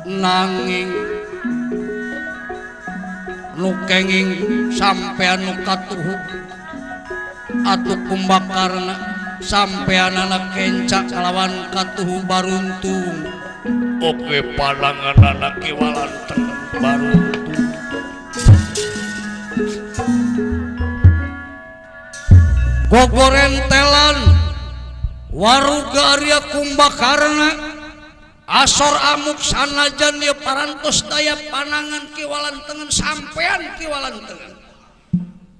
Nanging nu kenging sampean nu katuhu atuh Kumbakarna sampeanana kenca kalawan katuhu baruntung. Oke pananganana Ki Walantengen baruntung. Gogorentelan waruga Arya Kumbakarna asor amuk sanajan ieu parantos daya panangan Ki Walantengen sampean Ki Walantengen.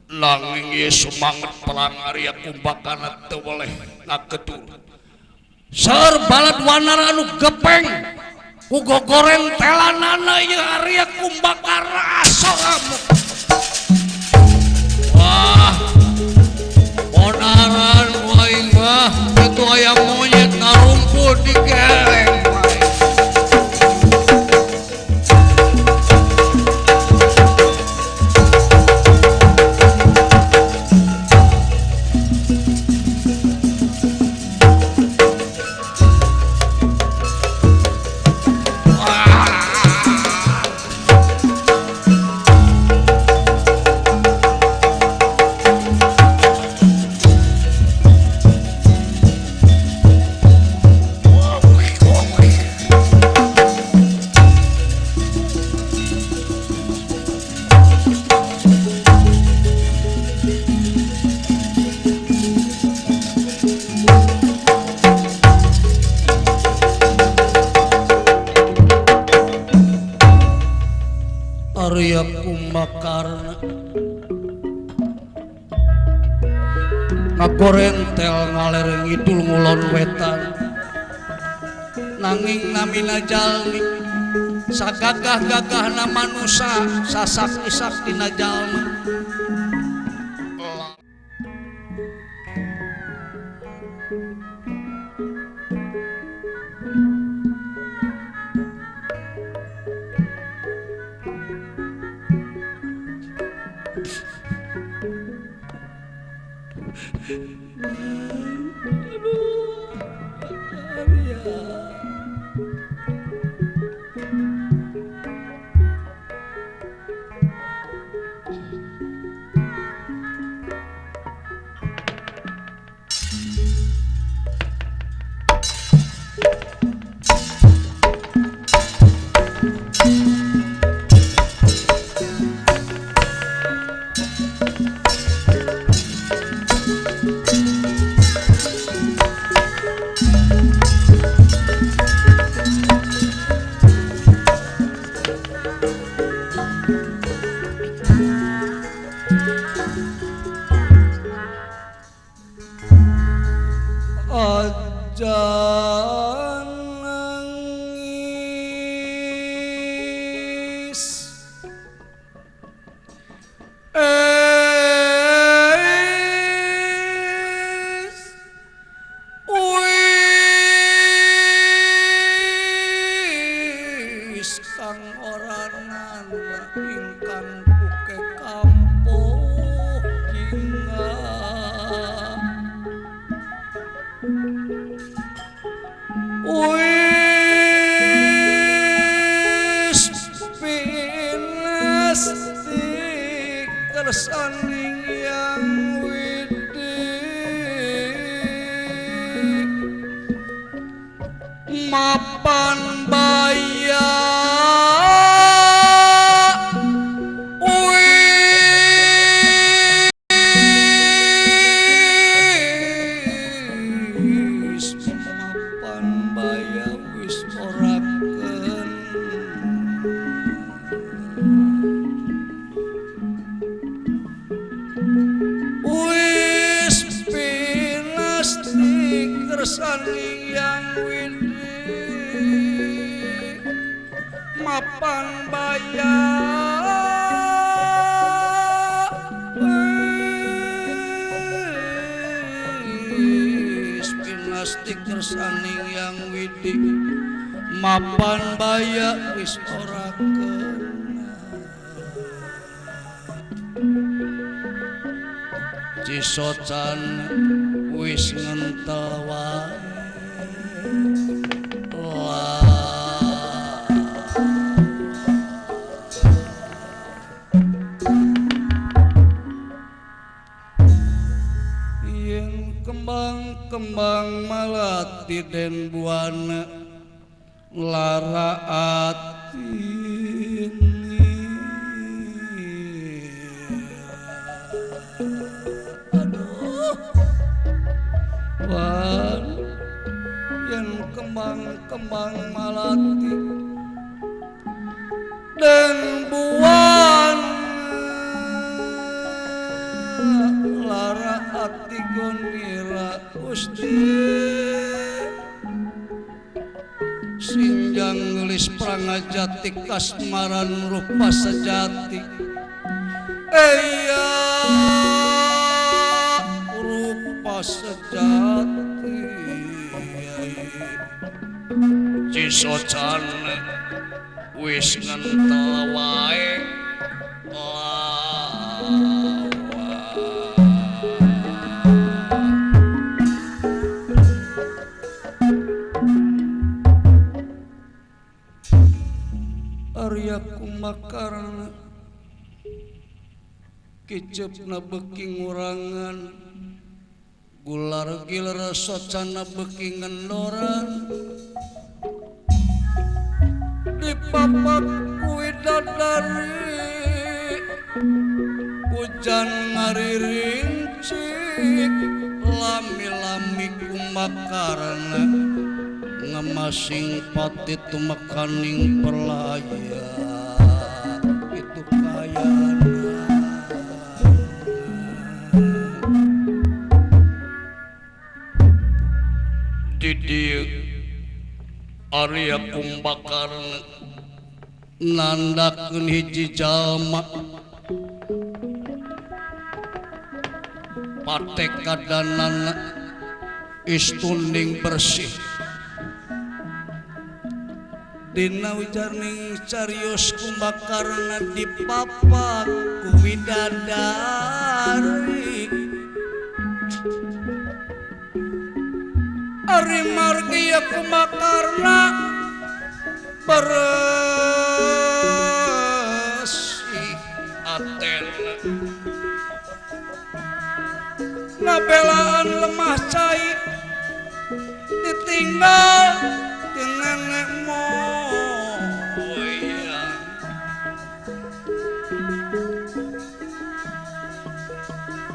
Nanging ieu sumanget perang Arya Kumbakarna teu weleh ngagedur. Seur balad wanara anu gepeng ku gogorentelanana ieu Arya Kumbakarna asor amuk. Wah, ponaran aing mah kitu aya monyet ngarumpul di geleng. Arya Kumbakarna ngagorentel ngalereng ngidul ngulon wetan nanging namina jalmi sagagah-gagahna manusa sasak-saktina jalma. Aja nangis es wis kang ora nana ingkang puke kampuh jingga. Wis pinasti kersaning yang widi mapan baya wis mapan baya wis ora kena. Wis pinasti kersaning yang widi mapan baya wis pinasti kersaning yang widi mapan baya wis ora kena. Cisocan wis ngentel wae. Wah. Malati den buana lara ati. Aduh wan yen kembang-kembang malati den buana lara ati gonira Gusti sinjang gelis prangajati kasmaran rupa sejati eya rupa sejati Cisocan wis ngentel wae Arya Kumbakarna kicepna beki ngurangan gular gilar socana beki ngendoran dipapak widadari hujan ngaririncik lami-lami Kumbakarna ngemasing pati tumekaning perlaya itu kayana di dieu Arya Kumbakarna nandakeun hiji jalma patekadanana istuning bersih dina ujarning carios Kumbakarna dipapak ku widadari ari margi ya Kumbakarna beresih atena ngabelaan lemah cai ditinggal di nenek moyang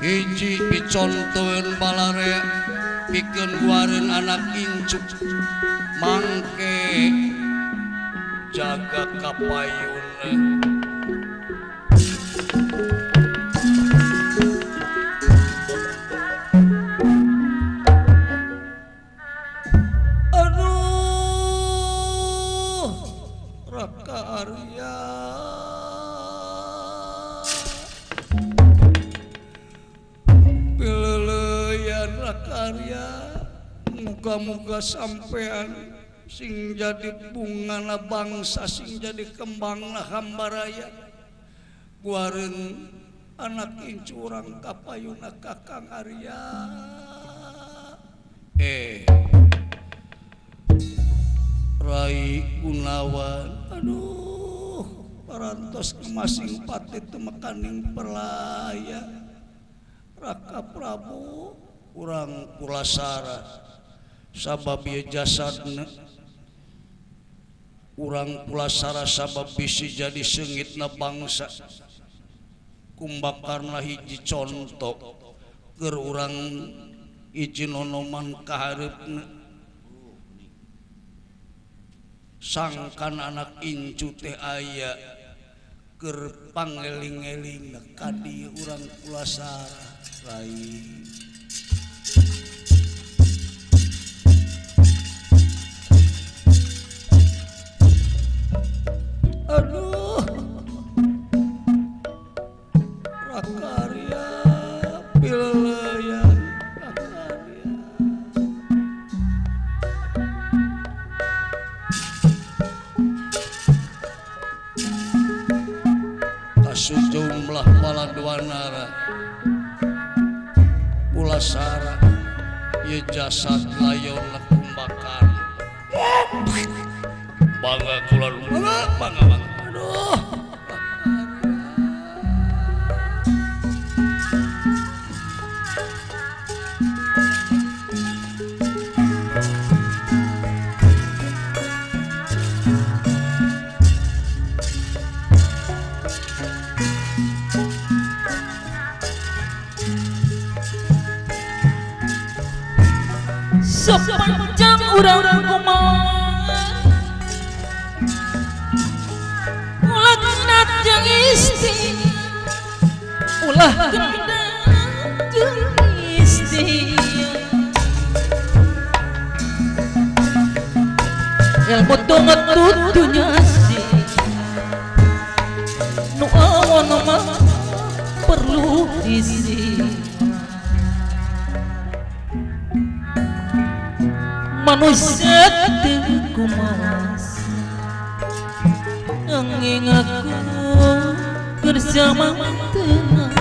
hiji dicontoheun balarea pikeun guareun anak incu mangke jaga kapayunna. Aduh Raka Arya pileleyan Raka Arya muga-muga sampean sing jadi bungana bangsa sing jadi kembangna hambaraya guareun anak incu urang kapayuna Kakang Arya Rai Gunawan aduh parantos kemasing pati temekaning perlaya Raka Prabu urang pulasara sabab ieu jasadna urang pulasara sabab bisi jadi seungitna bangsa Kumbakarna hiji conto keur urang hiji nonoman kahareupna sangkan anak incu teh aya keur pangeling-eling ka dieu urang pulasara rai. Aduh Raka Arya pileleyan Raka Arya kasujumlah baladwanara pulasara ye jasad layon Kumbakarna bangga kula bangga bangga aduh Sepanjang urang kumaha ulah kenat jeung istri ulah kenat jeung istri ilmu tunget tutunya si nu awon mah perlu isi manusia teu kumawas nanging aku bersama tenang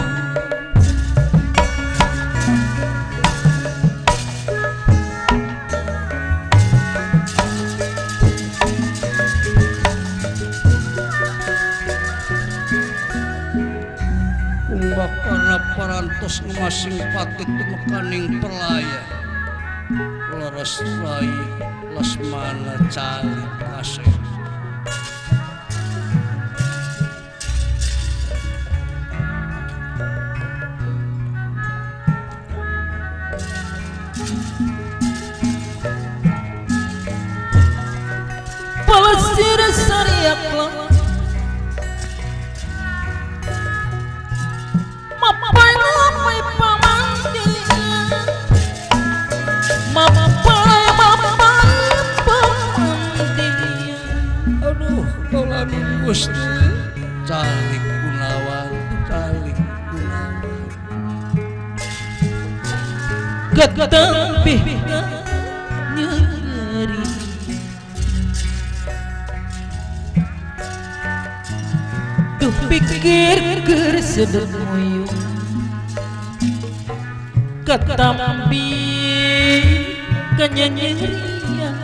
Kumbakana parantos ngemasing pati tumekaning perlaya leres rai Lesmana calik kasih Palesir sariak mapai mapai pamandian mapai mapai pamandian. Aduh kaulah Gusti calik Gunawan calik Gunawan ketempih nyeri duh pikir keur sedot moyong ketampi kenyerian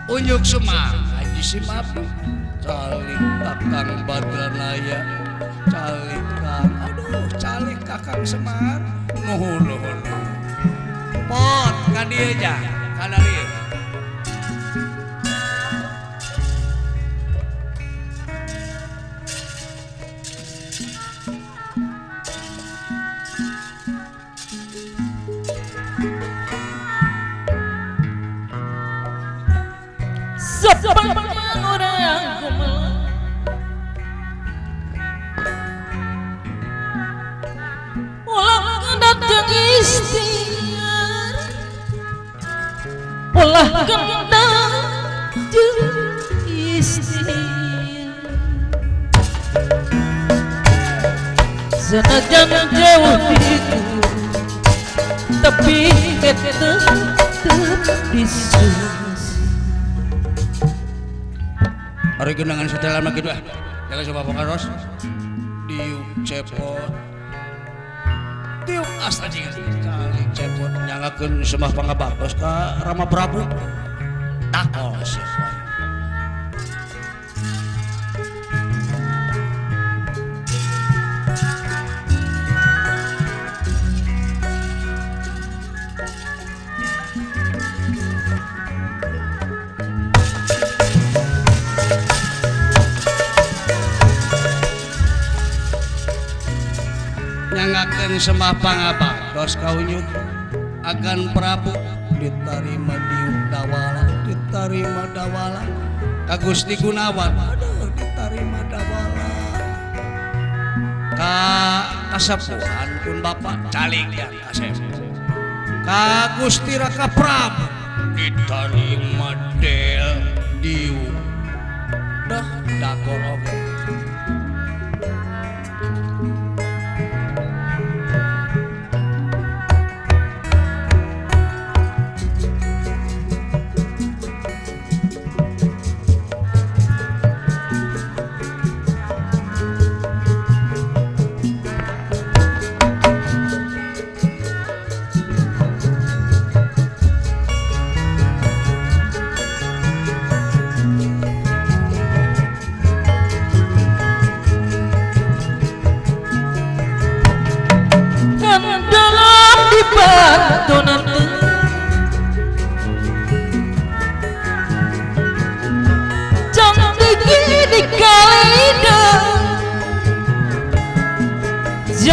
unjuk semang haji simapi calik kakang Badranaya calik kang aduh calik kakang Semar nuhun nuhun pot ka dieu ja ka dieu sepanjang orang kumaha ulah kendat jeung istiar ulah kendat jeung istiar senajan jauh itu tapi tetep disus. Hari genangan setelah lagi dua, jangan coba pokaros, diuk cepot, diuk asta cing, calik cepot, nyangakeun semah pangabaktos ka Rama Prabu, takol siapa. Nyangakeun semah pangabaktos ka unyuk agan Prabu ditarima diuk dawala ditarima dawala ka Gusti Gunawan aduh ditarima dawala ka kasepuhan pun bapak calik ya kasep ka Gusti Raka Prabu ditarima del diuk dah dakor oge.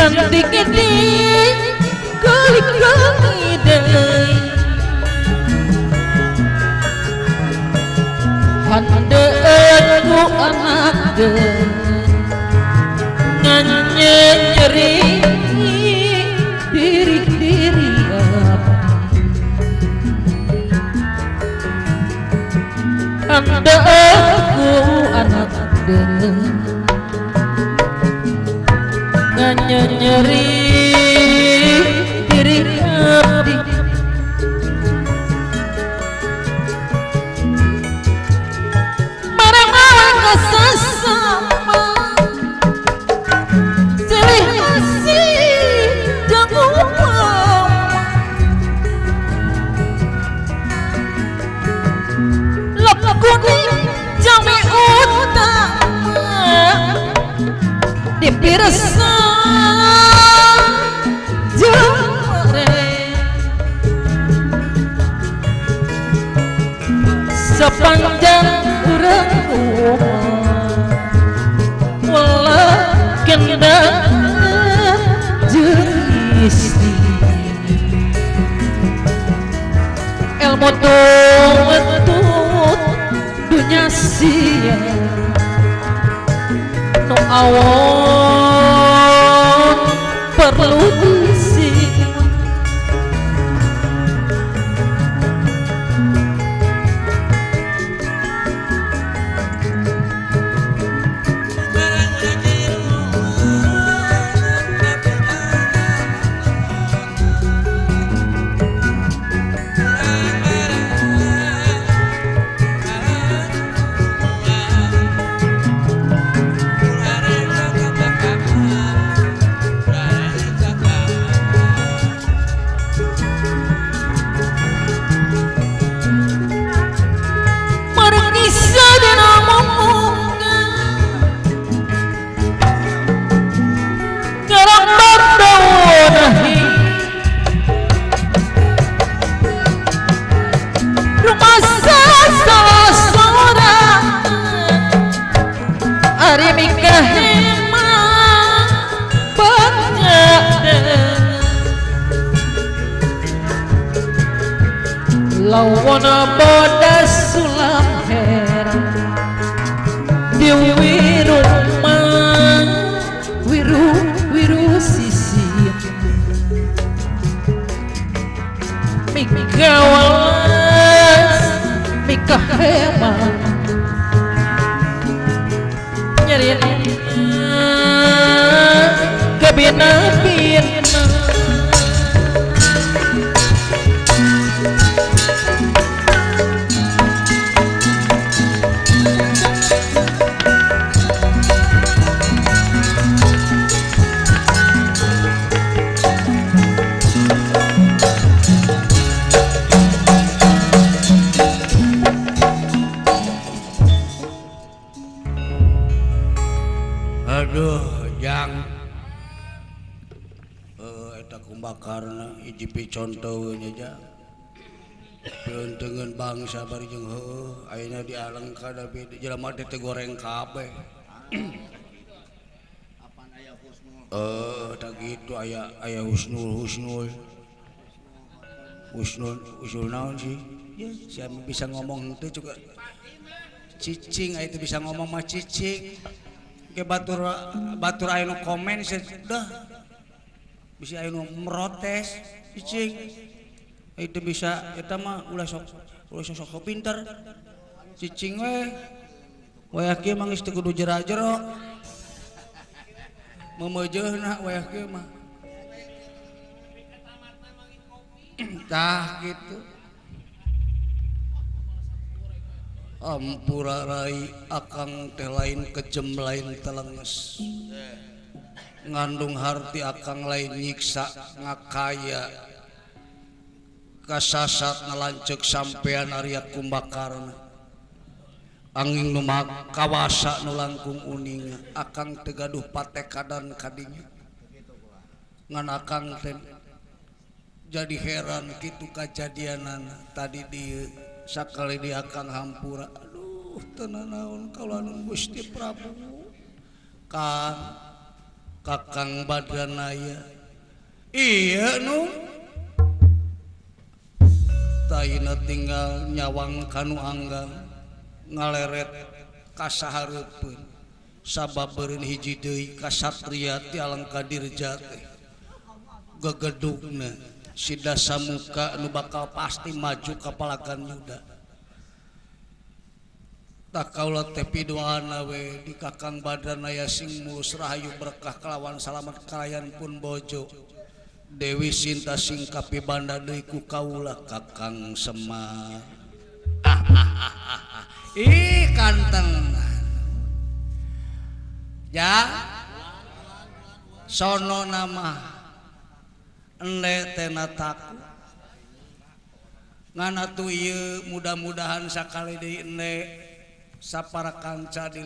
Cantik ini kali-kali deui handeut ku anak deui nyeri diri-diri abdi handeut ku anak deui nyeri diri abdi marang-marang kasasama silih asih jeung upama lep kuning jami utama dipirsa sepanjang urang ulah kendang jeung istri ilmu tuntut dunya sia nu awon perlu disi. Lawana bodas sulam hera di wirumah wiru wiru sisi mikawalas mikahema nyeri kebina-bina. Aduh jang eta Kumbakarna hiji picontoeun nya peunteungeun bangsa bari jeung heueuh ayeuna dialengka da jelema teh teu goreng kabeh. Apan aya husnul tah kitu aya aya husnul husnul husnul husnul naon sih? Ya, siapa bisa ngomong teh juga cicing aya teu bisa ngomong mah cicing. Ke batur batur aya nu komen dah bisa aya nu merotes cicing itu bisa eta mah ulah sok pinter cicing we wayah kieu mah geus teu kudu jera-jero meumeujeuna wayah kieu mah tah kitu. Ampura rai akang teh lain kejem lain telenges ngandung harti akang lain nyiksa ngakaya kasasat ngalancek sampean Arya Kumbakarna angin nu kawasa nu langkung uninga akang teu gaduh patekadan kadinya ngan akang teh jadi heran kitu kajadianana tadi di sakali di akang hampura aduh teu nanaon kaula nun Gusti Prabu. Kang Kakang Badranaya iya nu tayina tinggal nyawang kanu anggang ngaleret kasahareupeun sabab beureun hiji deui kasatria ti Alengka Dirja teh gegedugna si Dasamuka nu bakal pasti maju ka palagan yuda. Tak kaula teh pidoana we di Kakang Badranaya sing mulus rahayu berkah kalawan salamet kalayan pun bojo Dewi Sinta sing kapibanda deui ku kaula Kakang Semar. Ih kanteng ya sono nama ende tena taku ngan atuh ieu mudah-mudahan sakali deui ende sapara kanca di